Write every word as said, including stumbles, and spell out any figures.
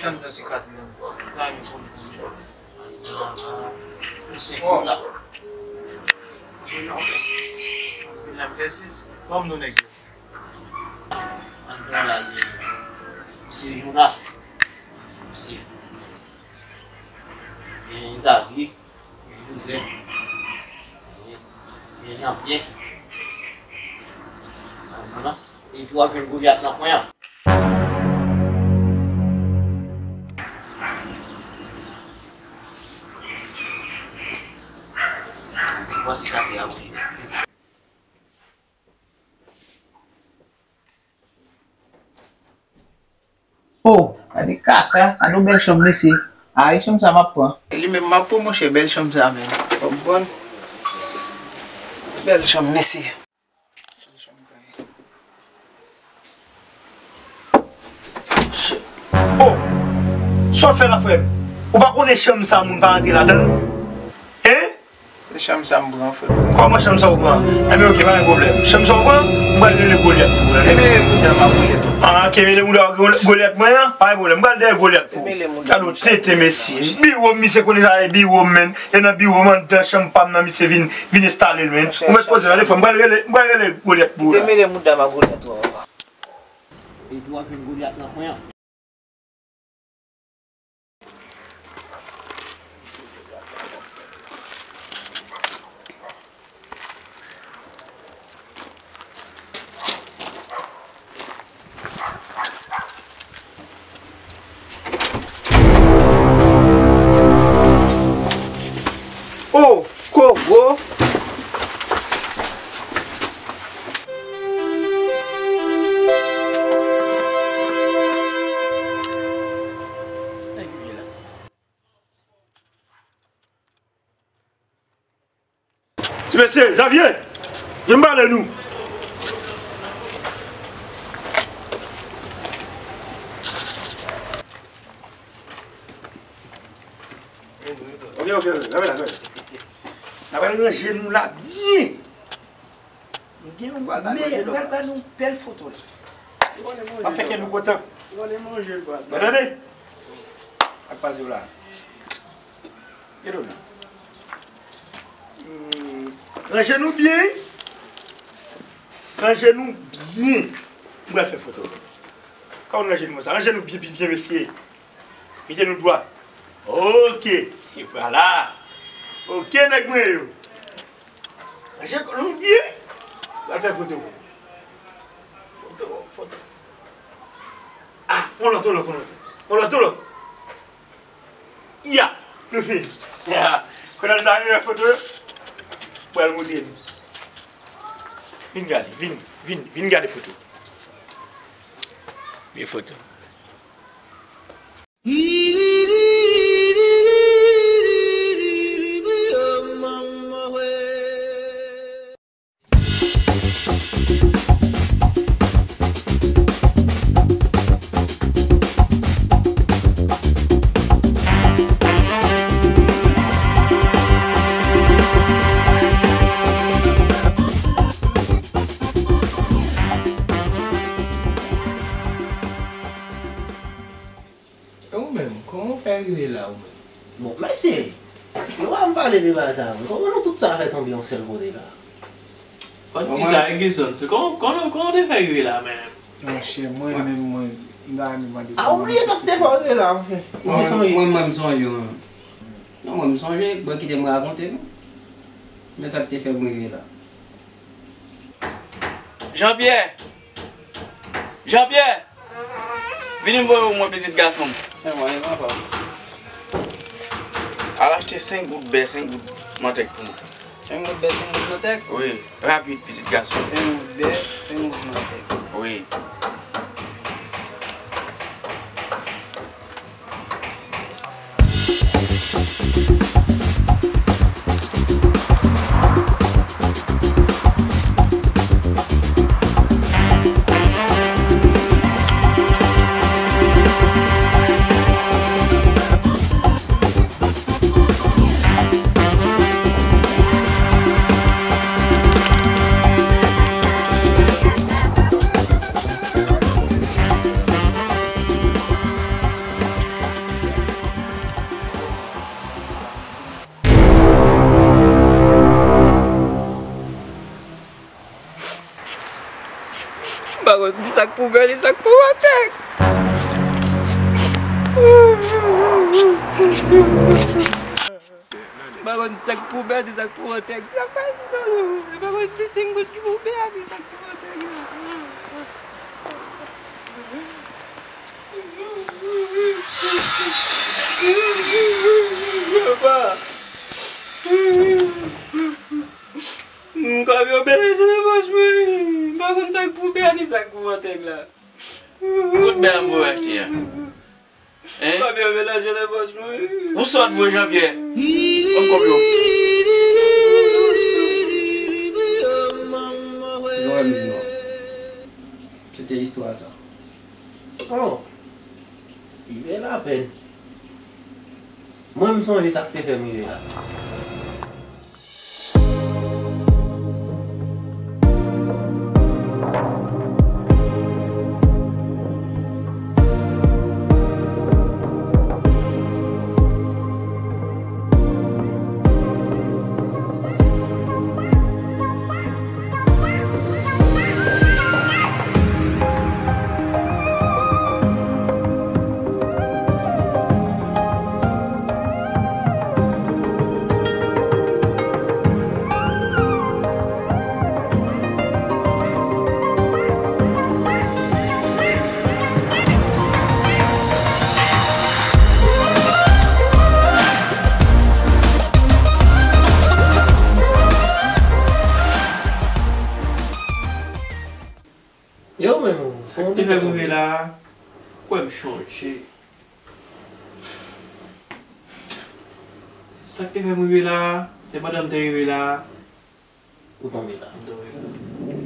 Tann dan se katiyèm. Tann pou li. Plis senk moun la. Deja m fè sis. Deja m fè sis. Ban m non nèg yo. Ann pran la gen Mesye Jonas. Mesye. Gen Xavier. Joseph, gen Jean Pierre. Epi w ap jwenn Golyat nan kwen an. Mwen se kate a pou li. Oh, gade kaka, gade yon bèl chanm mesye. A, e chanm sa m ap pran. E li menm m ap pran monchè, bèl chanm sa menm. Ou konprann? Bèl chanm mesye. Oh! Sa w fè la frè m? Ou pa konnen chanm sa moun pa rantre ladan l? Hein? Se chanm sa m pran, frè. Kòman chanm sa w pran? Enben, oke, pa gen pwoblèm. Chanm sa w pran, m pral rele Golyat pou ou la. Te mele mouda m a Golyat. Ah, ke mele mouda w a Golyat mwen an? Pa gen pwoblèm. M pral dèyè Golyat pou ou. Te mele mouda m. Gade yon tenten mesye. Biwo m, misye konnen sa e biwo m, menn. E nan biwo m, anndan chanm pa m nan, misye vin, vin enstale l, menn. Ou mèt poze la, defwa, m pral rele, m pral rele Golyat pou ou la. Te mele mouda m a Golyat, wè, wè. Epi w ap jwenn Golyat nan kwen an. Oh, Kogo! Ti mesye, Xavier, vin pale nou. Ok, ok, ok, ok, ok. N a pral ranje nou la byen. M gen yon meyè, m pral ba nou bèl foto la. M ap fè kè nou kontan. Ou tande? Ak pase w la. Gade w la. Hmm, ranje nou byen. Ranje nou byen. M pral fè foto. Kòman ranje nou konsa? Ranje nou byen, byen, byen, mesye. Mete nou dwat. Ok. E vwala. Ok, nèg mwen yo. Ranje kò nou byen. Pral fè foto. Foto, foto. Ah, on lòt, on lòt, on lòt. On lòt, on lòt. Ya, nou fini. Ya. Kounye a nou ta vin fè foto yo. Pral montre nou. Vin gade, vin, vin, vin gade foto. Vin foto. E ou menm, kòman w fè rive la ou menm? Bon, mesye, nou pa m pale de bagay sa yo. Kòman nou tout sa fè tonbe yon sèl kote la? Kòman, kisa, Egison? Se kòman, kòman, kòman w te fè rive la menm? Monchè, mwen menm, mwen, m ta renmen mande. A, ou bliye sa k te fè w rive la, monchè? Ou te sonje? Mwen, mwen, m sonje, mwen. Non, mwen, m sonje, bon, kite m rakonte nou. Men sa k te fè m rive la. Jean Pierre! Jean Pierre! Vini m voye w mwen pitit gason m. Fè mwen, papa. Al achte senk gout bè, senk gout mantèg pou mwen. Senk gout bè, senk gout mantèg? Wi, rapid, pitit gason m. Senk gout bè, senk gout mantèg. Wi. Pa konn ni sa k pou bè, ni sa k pou wotè. M pa konn ni sa k pou bè, ni sa k pou wotè. M pa konn ni senk goud ki pou bè, ni sa k pou wotè. Papa. Kòb yo bèl achte nan pòch mwen. M pa konn sa k pou bè a ni sa k pou mantèg la. Kot bè a m voye achte a? Hein? Kòb yo bèl achte nan pòch mwen. Ou sòt vre, Jean Pierre. Ban m kòb yo. Yo wè m non. Se te istwa sa. Oh. Li fè lapèn. Mwen, m sonje sa k te fè m rive la. Yo menm, sa k te fè m rive la a, kwè m chonje. Sa k te fè m rive la a, se pandan m te rive la a, ou tonbe la. M tonbe la.